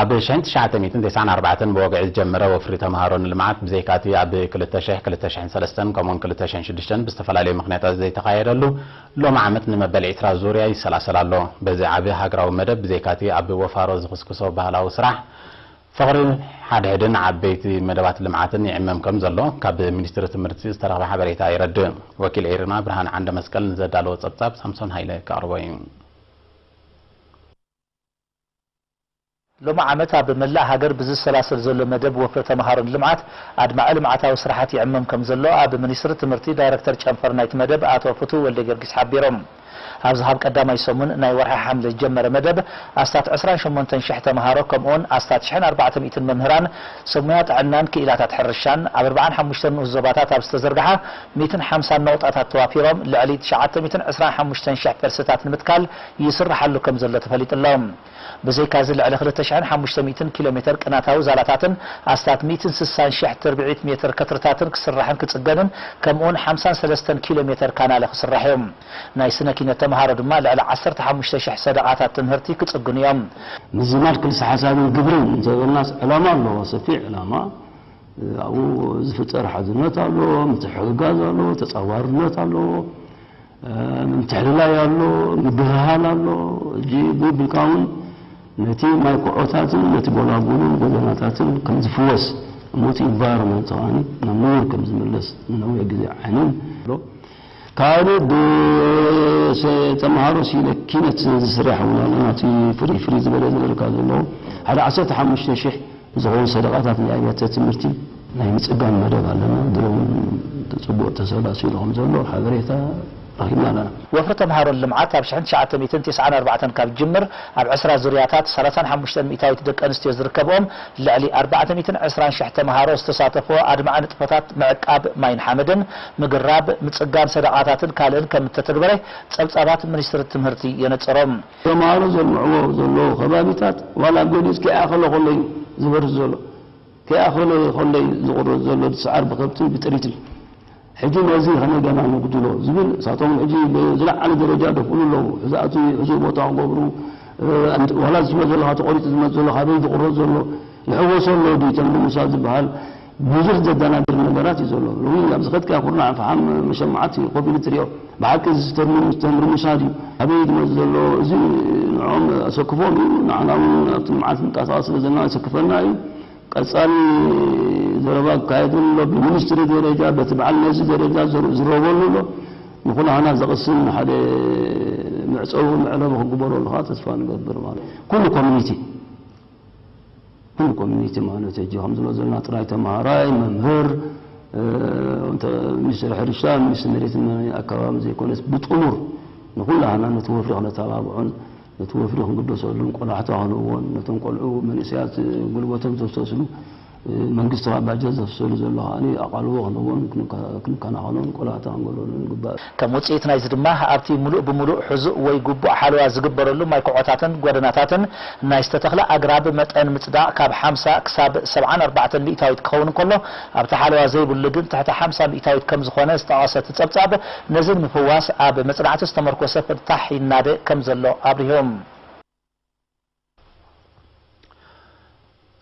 ኣብ ሽሕን ትሽዓተ ሚእትን ተስዓን ኣርባዕተን ብወግዒ ዝጀመረ ወፍሪ ተምሃሮ ንልምዓት ብዘይካቲ ኣብ ክልተ ሽሕ፣ ክልተ ሽሕን ሰለስተን ከምኡውን ክልተ ሽሕን ሽዱሽተን ብዝተፈላለዩ ምኽንያታት ዘይተኻየደሉ ሎም ዓመት ንመበል ዕስራ ዙርያ ይሰላሰል ኣሎ። በዚ ዓቢ ሃገራዊ መደብ ብዘይካቲ ኣብ ወፋሮ ዝኽስክሶ ባህላዊ ስራሕ ፍቕሪ ሓድሕድን ዓበይቲ መደባት ልምዓትን ይዕመም ከም ዘሎ ካብ ሚኒስትሪ ትምህርቲ ዝተረኽበ ሓበሬታ የረድእ። ወኪል ኤሪና ብርሃን ዓንደ መስቀል ንዘዳለዎ ጸብጻብ ሳምሶን ሃይለ ከቕርቦ እዩ። ሎሚ ዓመት ኣብ መላእ ሃገር ብዝሰላሰል ዘሎ መደብ ወፍሪ ተምሃሮን ልምዓት ኣድማዒ ልምዓታዊ ስራሓት ይዕመም ከም ዘሎ ኣብ ሚኒስትሪ ትምህርቲ ዳይረክተር ጨንፈር ናይቲ መደብ ኣቶ ፍትው ወልደ ጊዮርጊስ ሓቢሮም። ኣብዚ ካብ ቀዳማይ ሰሙን ናይ ወርሒ ሓምለ ዝጀመረ መደብ ኣስታት ዕስራን ሸሞንተን ሽሕ ተምሃሮ ከምኡውን ኣስታት ሽሕን ኣርባዕተ ሚእትን መምህራን ሰብ ሞያ ጥዕናን ክኢላታት ሕርሻን ኣብ ኣርባዓን ሓሙሽተን ንኡስ ዞባታት ኣብ ዝተዘርግሓ ሚእትን ሓምሳን ነቑጣታት ተዋፊሮም ልዕሊ ትሽዓተ ሚእትን ዕስራን ሓሙሽተን ሽሕ ፐርስታት ንምትካል ይስርሓሉ ከም ዘሎ ተፈሊጡ ኣሎ። ብዘይካዚ ልዕሊ ክልተ ሽሕን ሓሙሽተ ሚእትን ኪሎ ሜተር ቅናታዊ ዛላታትን ኣስታት ሚእትን ስሳን ሽሕ ትርብዒት ሜተር ከትርታትን ክስራሕን ክጽገንን ከምኡውን ሓምሳን ሰለስተን ኪሎ ሜተር ካናለ ክስራሕ እዮም። ናይ ስነ ኪነት ተምሃሮ ድማ ልዕሊ ዓሰርተ ሓሙሽተ ሽሕ ሰደቓታት ትምህርቲ ክጽግኑ እዮም። ምዝማድ ክልሰ ሓሳብን ግብርን እንተበልናስ ዕላማ ኣለዎ፣ ሰፊሕ ዕላማ። ኣብኡ ዝፍጠር ሓድነት ኣሎ፣ ምትሕግጋዝ ኣሎ፣ ተጻዋርነት ኣሎ፣ ምትሕልላይ ኣሎ፣ ምድህሃል ኣሎ። እጂ ብብልካ እውን ነቲ ማይ ኮዖታትን ነቲ ጎላጉልን ጎደናታትን ከም ዝፍወስ፣ እሞ እቲ ኢንቫይሮንመንት ከኣ ናብ ንቡር ከም ዝምለስ ንነዊሕ ግዜ ዓይንን ኣሎ። ካልእ ብሰ-፣ ተምሃሮ ስለ ኪነት ዝስራሕ እውን ኣለና። እቲ ፍሪ ፍሪ ዝበለ ዝበልካ ዘሎ ሓደ ዓሰርተ ሓሙሽተ ሽሕ ዝኸውን ሰደቓታት ናይ ኣብያተ ትምህርቲ ናይ ምጽጋን መደብ ኣለና። ድሮ እውን ጽቡቕ ተሰላሲሉ ከም ዘሎ ሓበሬታ ረኺብና ኣለና። ወፍሪ ተምሃሮን ልምዓት ኣብ ሽሕን ትሽዓተ ሚእትን ተስዓን ኣርባዕተን ካብ ጅምር ኣብ ዕስራ ዙርያታት ሰላሳን ሓሙሽተን ሚእታዊት ደቂ ኣንስትዮ ዝርከብኦም ልዕሊ ኣርባዕተ ሚእትን ዕስራን ሽሕ ተምሃሮ ዝተሳተፎ ኣድማዒ ንጥፈታት ምዕቃብ ማይን ሓመድን፣ ምግራብ፣ ምጽጋን ሰደቓታትን ካልእን ከም እተተግበረ ጸብጻባት ሚኒስትሪ ትምህርቲ የነጽሮም። ተምሃሮ ዘልምዕዎ ዘለዉ ከባቢታት ዋላ ኣብ ገሊኡስ ከይኣኸለ ከሎ እዩ ዝበርስ ዘሎ። ከይኣኸለ ከሎ እዩ ዝቑረጽ ዘሎ፣ ብሰዓር ብከብትን ብጥሪትን። ሕጂ ነዚ ከመይ ገና ነጉድሎ ዝብል እሳቶም ሕጂ ብዝለዓለ ደረጃ ደፍኡሉ ኣለዉ። ሕዚ ኣቲ ሕዚ ቦታ ክገብሩ፣ እ፣ ኣንት-፣ ዋላ ዝመጽእ ዘሎ ተቖሪጹ ዝመጽእ ዘሎ ካበይ ዝቑረጽ ዘሎ ይሕወሶ ኣሎ ድዩ? ተምሪ ሙሳ ዝበሃል ብዙሕ ዘደናግር ነገራት እዩ ዘሎ። ሎሚ ኣብዚ ከድካ ኩርናዕ ፈሓም መሸማዓት እዩ ኮፍ ኢሉ ትሪኦ። ብሓቂ እዚ ተምሪ፣ ተምሪ ሙሳ ድዩ? ኣበይ ዝመጽእ ዘሎ? እዚ ንዕኦም ኣሰክፎም እዩ። ንዓና እውን ኣብቲ ልምዓት ምንቀሳቐስ ስለ ዘለና ኣሰክፈና እዩ። ቀጻሊ ዘረባ ክካየድ ኣሎ። ብሚኒስትሪ ደረጃ፣ በቲ በዓል መዚ ደረጃ ዝር-፣ ዝረበሉ ኣሎ። ንኹላህና ዘቕስን ሓደ መዕጸዊ መዕለቢ ክግበረሉ ከዓ ተስፋ ንገብር ማለት እዩ። ኩሉ ኮሚኒቲ፣ ኩሉ ኮሚኒቲ ማለት እዩ። ሕጂ ከም ዝብሎ ዘለና ጥራይ ተምሃራይ፣ መምህር፣ እ፣ እንተ ሚኒስትሪ ሕርሻ፣ ሚኒስትሪ መሬትን ኣከባብን ዘይኮነስ ብጥሙር ንኹላህና ነቲ ወፍሪ ክነተባብዖን ነቲ ወፍሪ ክንግደሰሉን ቆላሕታ ክንህቦን ነቶም ቆልዑ መንእሰያት ጉልበቶም ዘፍሰስሉ መንግስቲ ካብ ባጀት ዘፍሰሉ ዘሎ ከኣ ኣቓልቦ ክንህቦን ክንከ-፣ ክንከናኸኖን ቆላሕታ ክንገብረሉን ይግባእ። ከም ውጽኢት ናይዚ ድማ ኣብቲ ምሉእ ብምሉእ ሕዙእ ወይ ግቡእ ሓለዋ ዝግበረሉ ማይ ኮዖታትን ጎደናታትን ናይ ዝተተኽለ ኣግራብ መጠን ምጽዳቕ ካብ ሓምሳ ክሳብ ሰብዓን ኣርባዕተን ሚእታዊት ክኸውን እንከሎ ኣብቲ ሓለዋ ዘይብሉ ግን ትሕቲ ሓምሳ ሚእታዊት ከም ዝኾነ ዝጠቐሰ እቲ ጸብጻብ ነዚ ንምፍዋስ ኣብ መጽናዕቲ ዝተመርኮሰ ፍታሕ ይናደ ከም ዘሎ ኣብሪሆም።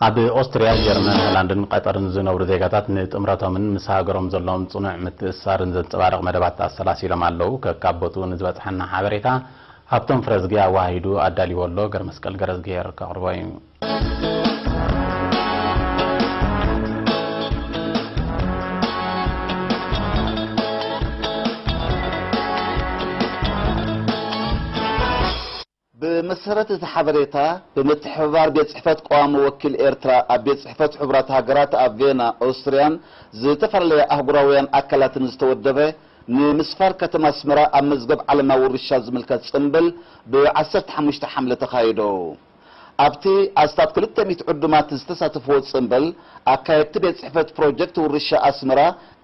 ኣብ ኦስትርያ፣ ጀርመን፣ ሆላንድን ቀጠርን ዝነብሩ ዜጋታት ንጥምረቶምን ምስ ሃገሮም ዘለዎም ጽኑዕ ምትእስሳርን ዘንጸባርቕ መደባት ኣሰላሲሎም ኣለዉ። ከካብ ቦትኡ ንዝበጽሐና ሓበሬታ ሃብቶም ፍረዝጊ ኣወሃሂዱ ኣዳልይዎ ኣሎ። ገረመስቀል ገረዝግሄር ከቕርቦ እዩ። ብመሰረት እቲ ሓበሬታ፣ ብምትሕብባር ቤት ጽሕፈት ቀዋሚ ወኪል ኤርትራ ኣብ ቤት ጽሕፈት ሕቡራት ሃገራት ኣብ ቬና፣ ኦስትርያን ዝተፈላለያ ኣህጉራውያን ኣካላትን ዝተወደበ፣ ንምስፋር ከተማ ኣስመራ ኣብ መዝገብ ዓለማዊ ውርሻ ዝምልከት ጽምብል ብ ዓሰርተ ሓሙሽተ ሓምለ ተኻይዶ። ኣብቲ ኣስታት ክልተ ሚእቲ ዕዱማት ዝተሳተፍዎ ጽምብል፣ ኣካየድቲ ቤት ጽሕፈት ፕሮጀክት ውርሻ ኣስመራ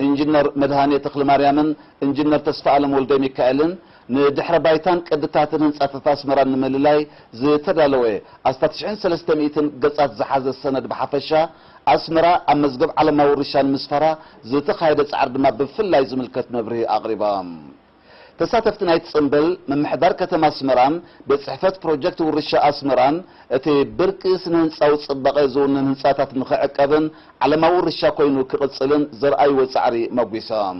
ኢንጂነር መድሃኔ ተኽለማርያምን ኢንጂነር ተስፋኣለም ወልደሚካኤልን፣ ንድሕረ ባይታን ቅድታትን ህንጻታት ኣስመራ ንምልላይ ዝተዳለወ ኣስታት ሽሕን ሰለስተ ሚእትን ገጻት ዝሓዘ ሰነድ ብሓፈሻ፣ ኣስመራ ኣብ መዝገብ ዓለማዊ ውርሻ ንምስፋራ ዝተኻየደ ጻዕሪ ድማ ብፍላይ ዝምልከት መብርሂ ኣቕሪባ። ተሳተፍቲ ናይቲ ጽምብል፣ ምምሕዳር ከተማ ኣስመራን ቤት ጽሕፈት ፕሮጀክት ውርሻ ኣስመራን፣ እቲ ብርቂ ስነ-ህንጻዊ ጽባቐ ዝውንን ህንጻታት ንኽዕቀብን ዓለማዊ ውርሻ ኮይኑ ክቕጽልን ዘርኣይዎ ጻዕሪ መጒሶም።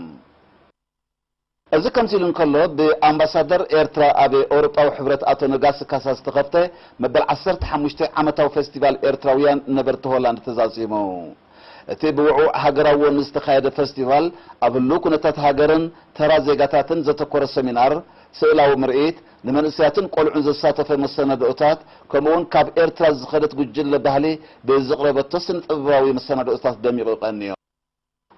እዚ ከምዚ ኢሉ እንከሎ፣ ብኣምባሳደር ኤርትራ ኣብ ኤውሮጳዊ ሕብረት ኣቶ ነጋሲ ካሳ ዝተኸፍተ መበል ዓሰርተ ሓሙሽተ ዓመታዊ ፌስቲቫል ኤርትራውያን ነበርቲ ሆላንድ ተዛዚሙ። እቲ ብውዑዕ ሃገራዊ ወኒ ዝተኻየደ ፈስቲቫል፣ ኣብ ህሉው ኩነታት ሃገርን ተራ ዜጋታትን ዘተኮረ ሰሚናር፣ ስእላዊ ምርኢት፣ ንመንእሰያትን ቆልዑን ዘሳተፈ መሰናድኦታት፣ ከምኡውን ካብ ኤርትራ ዝኸደት ጉጅለ ባህሊ ብዝቕረበቶ ስነ-ጥበባዊ መሰናድኦታት ደሚቑ ቀንዮ።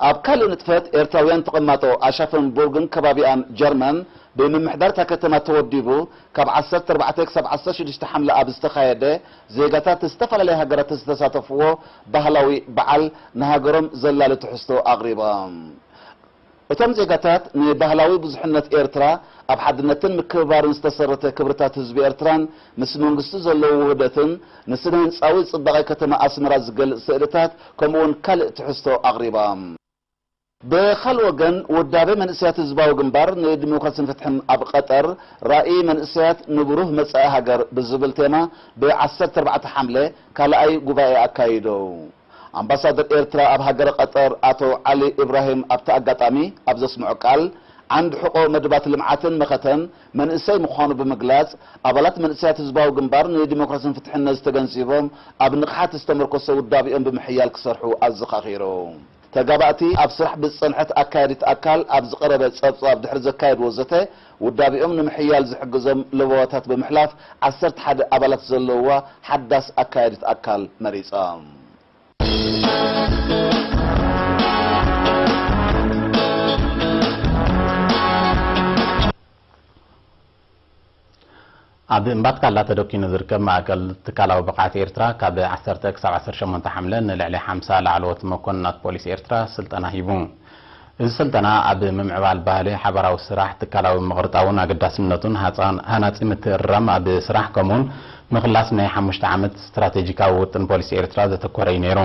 ኣብ ካልእ ንጥፈት፣ ኤርትራውያን ተቐማጦ ኣሻፈንቡርግን ከባቢኣን ጀርመን ብምምሕዳር እታ ከተማ ተወዲቡ፣ ካብ ዓሰርተ ኣርባዕተ ክሳብ ዓሰርተ ሽዱሽተ ሓምለ ኣብ ዝተኻየደ፣ ዜጋታት ዝተፈላለያ ሃገራት ዝተሳተፍዎ ባህላዊ በዓል፣ ንሃገሮም ዘላሊ ትሕዝቶ ኣቕሪቦም። እቶም ዜጋታት፣ ንባህላዊ ብዙሕነት ኤርትራ፣ ኣብ ሓድነትን ምክብባርን ዝተሰረተ ክብርታት ህዝቢ ኤርትራን ምስ መንግስቱ ዘለዎ ውህደትን ንስነ ህንጻዊ ጽባቐ ከተማ ኣስመራ ዝገልጽ ስእልታት፣ ከምኡውን ካልእ ትሕዝቶ ኣቕሪቦም። ብኻልእ ወገን፣ ውዳበ መንእሰያት ህዝባዊ ግንባር ንዲሞክራስን ፍትሕን ኣብ ቀጠር፣ ራእይ መንእሰያት ንብሩህ መጻኢ ሃገር ብዝብል ቴማ ብ ዓሰርተ ኣርባዕተ ሓምለ ካልኣይ ጉባኤ ኣካይዱ። ኣምባሳደር ኤርትራ ኣብ ሃገረ ቀጠር ኣቶ ዓሊ ኢብራሂም ኣብቲ ኣጋጣሚ ኣብ ዘስምዖ ቃል፣ ዓንዲ ሕቖ መደባት ልምዓትን መኸተን መንእሰይ ምዃኑ ብምግላጽ፣ ኣባላት መንእሰያት ህዝባዊ ግንባር ንዲሞክራስን ፍትሕን ነዚ ተገንዚቦም፣ ኣብ ንቕሓት ዝተመርኮሰ ውዳቤኦም ብምሕያል ክሰርሑ ኣዘኻኺሩ። ተጋባእቲ፣ ኣብ ስራሕ ብዝጸንሐት ኣካያዲት ኣካል ኣብ ዝቐረበ ጸብጻብ ድሕሪ ዘካየድዎ ዘተ፣ ውዳቤኦም ንምሕያል ዝሕግዞም ለበዋታት ብምሕላፍ፣ ዓሰርተ ሓደ ኣባላት ዘለውዋ ሓዳስ ኣካያዲት ኣካል መሪጾም። ኣብ እምባትካላ ተደኲኑ ዝርከብ ማእከል ትካላዊ ብቕዓት ኤርትራ፣ ካብ ዓሰርተ ክሳብ ዓሰርተ ሸሞንተ ሓምለ ንልዕሊ ሓምሳ ላዕለዎት መኮንናት ፖሊስ ኤርትራ ስልጠና ሂቡ። እዚ ስልጠና፣ ኣብ ምምዕባል ባህሊ ሓባራዊ ስራሕ፣ ትካላዊ ምቕርጣውን ኣገዳስነቱን፣ ሃጻን-፣ ሃናጺ ምትእርራም ኣብ ስራሕ፣ ከምኡውን ምኽላስ ናይ ሓሙሽተ ዓመት ስትራቴጂካዊ ውጥን ፖሊስ ኤርትራ ዘተኮረ እዩ ነይሩ።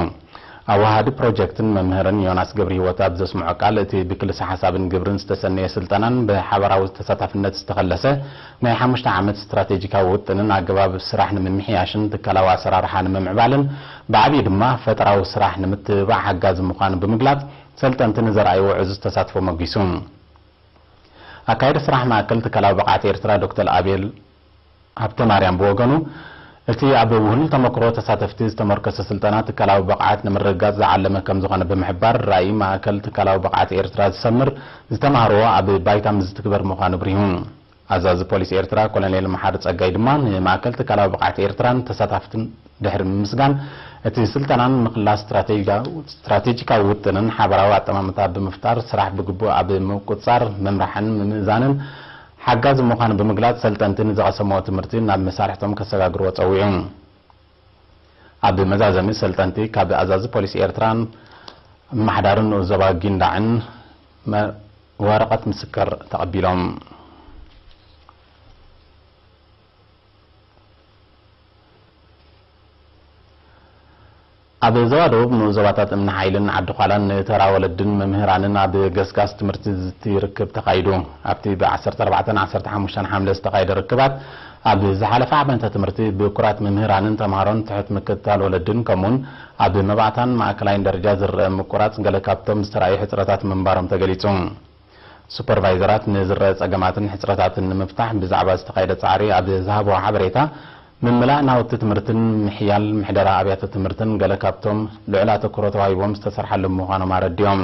ኣወሃሃዲ ፕሮጀክትን መምህርን ዮናስ ገብረሂወት ኣብ ዘስምዖ ቃል፣ እቲ ብክልሰ ሓሳብን ግብርን ዝተሰነየ ስልጠናን ብሓባራዊ ተሳታፍነት ዝተኸለሰ ናይ ሓሙሽተ ዓመት ስትራቴጂካዊ ውጥንን ኣገባብ ስራሕ ንምምሕያሽን ትካላዊ ኣሰራርሓ ንምምዕባልን፣ ብዓብዩ ድማ ፈጠራዊ ስራሕ ንምትብባዕ ሓጋዚ ምዃኑ ብምግላጽ፣ ሰልጠንቲ ንዘርኣይዎ ዕዙዝ ተሳትፎ መጒሱ። ኣካያዲ ስራሕ ማእከል ትካላዊ ብቕዓት ኤርትራ ዶክተር ኣቤል ሃብተማርያም ብወገኑ፣ እቲ ኣብ ውህሉል ተመክሮ ተሳተፍቲ ዝተመርኮሰ ስልጠና፣ ትካላዊ ብቕዓት ንምርግጋጽ ዝዓለመ ከም ዝኾነ ብምሕባር፣ ራእይ ማእከል ትካላዊ ብቕዓት ኤርትራ ዝሰምር፣ ዝተማህርዎ ኣብ ባይታ ምስ ዝትግበር ምዃኑ ኣብሪሁ። ኣዛዚ ፖሊስ ኤርትራ ኮሎኔል መሓሪ ጸጋይ ድማ፣ ንማእከል ትካላዊ ብቕዓት ኤርትራን ተሳታፍትን ድሕሪ ምምስጋን፣ እቲ ስልጠናን ምኽላስ ስትራቴጂካ-፣ ስትራቴጂካዊ ውጥንን ሓባራዊ ኣጠማምታ ብምፍጣር፣ ስራሕ ብግቡእ ኣብ ምቁጽጻር፣ ምምራሕን ምምእዛንን ሓጋዚ ምዃኑ ብምግላጽ፣ ሰልጠንቲ ንዝቐሰምዎ ትምህርቲ ናብ መሳርሕቶም ከሰጋግርዎ ጸዊዑ። ኣብ መዛዘሚ፣ ሰልጠንቲ ካብ ኣዛዚ ፖሊስ ኤርትራን ኣመሓዳርን ንኡስ ዞባ ጊንዳዕን መ-፣ ወረቐት ምስክር ተቐቢሎም። ኣብ ዞባ ደቡብ ንኡስ ዞባታት እምኒ ሓይልን ዓዲ ዃላን ንተራ ወለድን መምህራንን ኣብ ገስጋስ ትምህርቲ ዝቲ ርክብ ተኻይዱ። ኣብቲ ብ ዓሰርተ ኣርባዕተን ዓሰርተ ሓሙሽተን ሓምለ ዝተኻየደ ርክባት፣ ኣብ ዝሓለፈ ዓመተ ትምህርቲ ብኩራት መምህራንን ተምሃሮን ትሑት ምክትታል ወለድን፣ ከምኡውን ኣብ መባእታን ማእከላይን ደረጃ ዝረአ ምቁራጽ ገለ ካብቶም ዝተራእዩ ሕጽረታት ምንባሮም ተገሊጹ። ሱፐርቫይዘራት ንዝረአ ጸገማትን ሕጽረታትን ንምፍታሕ ብዛዕባ ዝተኻየደ ጻዕሪ ኣብ ዝሃብዎ ሓበሬታ፣ ምምላእ ናውቲ ትምህርትን ምሕያል ምሕደራ ኣብያተ ትምህርትን ገለ ካብቶም ልዑል ኣተኩሮ ተዋሂቦም ዝተሰርሓሎም ምዃኖም ኣረዲኦም።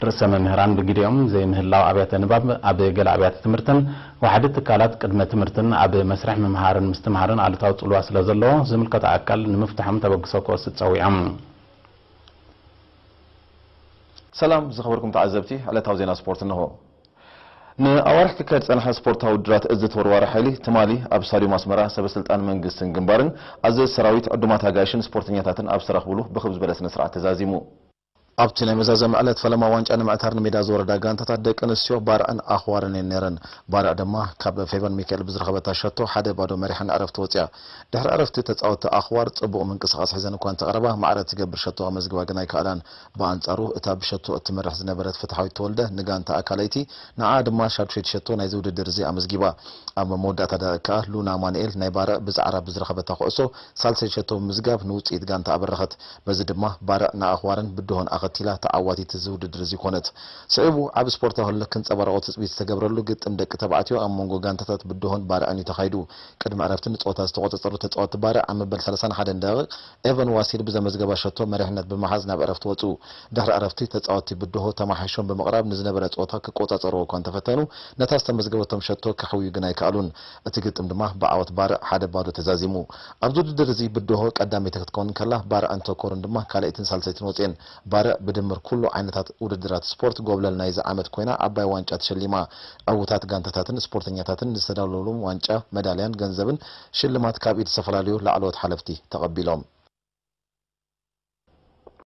ርእሰ መምህራን ብግዲኦም፣ ዘይምህላው ኣብያተ ንባብ ኣብ ገለ ኣብያተ ትምህርትን ዋሕዲ ትካላት ቅድመ ትምህርትን ኣብ መስርሕ ምምሃርን ምስትምሃርን ኣሉታዊ ጽልዋ ስለ ዘለዎ፣ ዝምልከቶ ኣካል ንምፍትሖም ተበግሶ ክወስድ ጸዊዖም። ሰላም ዝኸበርኩም ተዓዘብቲ፣ ዕለታዊ ዜና ስፖርት እንሆ። ንኣዋርሕ ክካየድ ዝጸንሐ ስፖርታዊ ውድድራት እዚ ተወርዋሪ ሓይሊ፣ ትማሊ ኣብ ስታድዮም ኣስመራ ሰበ ስልጣን መንግስትን ግንባርን፣ ኣዘዝቲ ሰራዊት፣ ዕዱማት ኣጋይሽን ስፖርተኛታትን ኣብ ዝተረኽብሉ ብኽብ ዝበለ ስነ ስርዓት ተዛዚሙ። ኣብቲ ናይ መዛዘሚ ዕለት ፈለማ ዋንጫ ንምዕታር ንሜዳ ዝወረዳ ጋንታታት ደቂ ኣንስትዮ ባርዕን ኣኽዋርን እየን ነይረን። ባርዕ ድማ ካብ ፌቨን ሚካኤል ብዝረኸበታ ሸቶ ሓደ ባዶ መሪሓ ንዕረፍቲ ወፂኣ። ድሕሪ ዕረፍቲ ተፃወትቲ ኣኽዋር ፅቡቕ ምንቅስቓስ ሒዘን እኳ እንተቕረባ ማዕረ ትገብር ሸቶ ከመዝግባ ግን ኣይከኣላን። ብኣንፃሩ እታ ብሸቶ እትመርሕ ዝነበረት ፍትሓዊት ተወልደ ንጋንታ ኣካለይቲ ንዓ ድማ ሻድሸይቲ ሸቶ ናይዚ ውድድር እዚ ኣመዝጊባ። ኣብ መወዳእታ ደቂቃ ሉና ኣማኑኤል ናይ ባርዕ ብፃዕራ ብዝረኸበታ ኩዕሶ ሳልሰይቲ ሸቶ ብምዝጋብ ንውፅኢት ጋንታ ኣበረኸት። በዚ ድማ ባርዕ ንኣኽዋርን ብድሆን ኣኸቲላ ተዓዋቲት እዚ ውድድር እዚ ኮነት። ስዒቡ ዓቢ ስፖርታዊ ህልክ ክንጸባረቑ ትጽቢት ዝተገብረሉ ግጥም ደቂ ተባዕትዮ ኣብ መንጎ ጋንታታት ብድሆን ባርዕን እዩ ተኻይዱ። ቅድሚ ዕረፍቲ ንጸወታ ዝተቖጻጸሩ ተጻወትቲ ባርዕ ኣብ መበል ሰላሳን ሓደን ደቂቕ ኤቨን ዋሲል ብዘመዝገባ ሸቶ መሪሕነት ብምሓዝ ናብ ዕረፍቲ ወጹ። ድሕሪ ዕረፍቲ ተጻወትቲ ብድሆ ተማሓይሾም ብምቕራብ ንዝነበረ ጸወታ ክቆጻጸርዎ እኳ እንተፈተኑ ነታ ዝተመዝገበቶም ሸቶ ከሕውዩ ግን ኣይከኣሉን። እቲ ግጥም ድማ ብዓወት ባርዕ ሓደ ባዶ ተዛዚሙ። ኣብዚ ውድድር እዚ ብድሆ ቀዳመይቲ ክትከውን ከላ ባርዕን ተኮርን ድማ ካልኣይትን ሳልሰይትን ወጺኤን። ባርዕ ብድምር ኩሉ ዓይነታት ውድድራት ስፖርት ጎብለል ናይዚ ዓመት ኮይና ዓባይ ዋንጫ ተሸሊማ። ዕዉታት ጋንታታትን ስፖርተኛታትን ዝተዳለወሎም ዋንጫ፣ መዳልያን ገንዘብን ሽልማት ካብ ኢድ ዝተፈላለዩ ላዕለዎት ሓለፍቲ ተቐቢሎም።